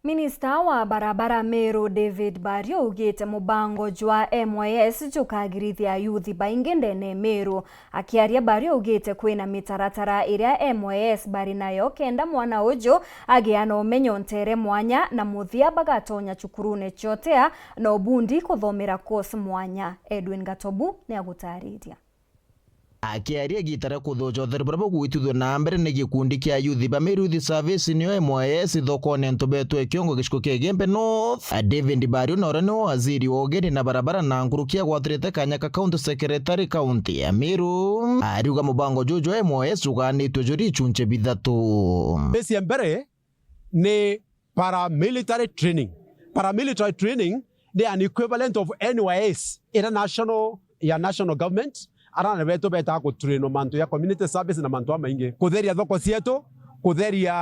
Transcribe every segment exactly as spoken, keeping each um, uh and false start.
Minista wa barabara Meru David Bario augite mubango jwa M Y S jukagirithia ayuthi baingi ndene Meru. Akiaria, Bario augite kwina mitaratara iria M Y S bari nayo kenda mwana uju agia na umenyo ntere mwanya na muthia bagatonya cukurune cia utea na ubundi kuthomera course mwanya. Edwin Gatobu niagutariria. Akiaria igiita ria kuthuuca utheri buria bugwitithua na mbere ni gikundi kia ayuthi ba Meru Youth Service, nio M Y S, thokone Ntubetwe Kiongo gicigo kia Igembe North, David Bario na uria niwe waziri wa ugeni na barabara na nkuruki agwatirite kanya ka County Secretary kaunti ya Meru, ariuga mubango juju jwa M Y S jugaanitue juri ichunche bithatu. Mbere ni paramilitary training. Paramilitary training ni an equivalent of N Y S ira national, ya national government. Arana betu betaga kutrainwa mantu ya community service na mantu amaingi, kutheria thoko cietu, kutheria,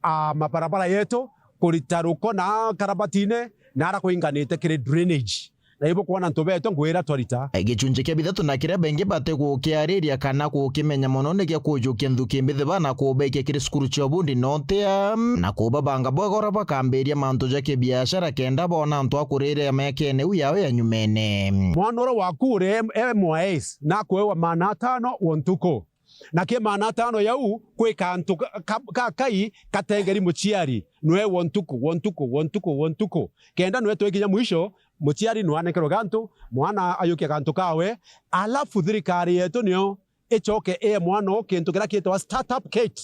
ah, mabarabara yetu, kurita ruko na karabatine na ara kuinganite kiri drainage. Na ibukwona antu betu ngugi iria twarita. Gicunji kia bithatu na kiria baingi batigukiariria kana gukimenya mono ni gia kujukia nthuki mbithi bana kubaikia kiri cukuru cia ubundi na utea, na kubabanga bwega uria bakambiria mantu ja kibiashara kenda boona antu a kuriria miakene iu yao ya nyumene. Mwana uria waku uri M-, M Y S na akuewa maana atano wa ntuku. Na ki maana atano yau, kwi kantu ka-, ka-, kakai katengeri muciari, nwe wa ntuku, wa ntuku, wa ntuku, wa ntuku. Kenda nwe twikinya mwisho, muciari nwanekerwe gantu, mwana ayukia gantu kawe, alafu thirikari yetu nio icoke ie mwana uu kintu kiria kiitagwa startup kit.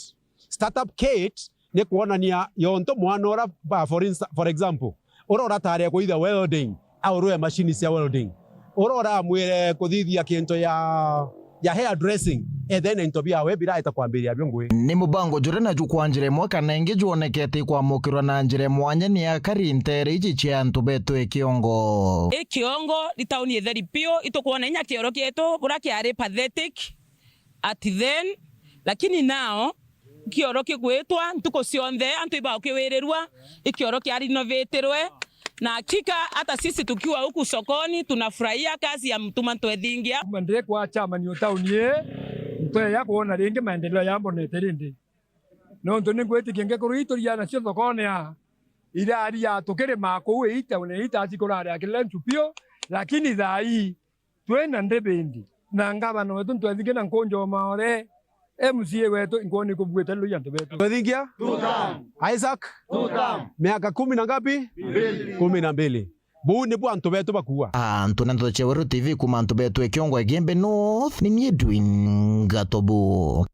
Startup kit ni kwonania yonto mwana ura, ba, for insta-, for example, ura urataria kuitha welding, aurue machine cia welding. Ura uramwire kuthithia kintu ya, ya hair dressing, ethe na into biawe biraeta kwambiria bio ngugi. Ni mubango juria naju kwa njira imwe kana ingi jwonekete ikwamukirwa na njira ya mwanya ni akari ntere iji cia antu betu e Kiongo. I Kiongo ni tauni itheri piu, itukwona inya kioro kietu buria kiari pathetic at then, lakini now kioro kigwitwa ntuku cionthe, antu ibakiwirirua, ikioro kia renovatirwe. Na hakika hata sisi tukiwa huku sokoni tunafurahia kazi ya Mutuma Ntwethingia. Kuma ndi kwa chairman o tauni ii, ntoya kwona ringi maendeleo ya mbonete rindi. Nontu ni ngwitikia ngekorwo ituriana cio thokone a, iraria tukirimaa kuu ita, na ita cikurari akile nchu piu, lakini thaa ii twina ndibindi na ngavana wetu Ntwethingia na Nkunjo Maore, M C A wetu, nkwoni kubuite lulu antu betu. Ntwethingia? Two term. Isaac? Two term. Miaka kumi na ngapi? Mbili. Kumi na mbili. Buu nibu antu betu bakuua. Antu na ndeto cia Weru T V kuma antu betu e Kiongo Igembe North, ni nie Edwin Gatobu.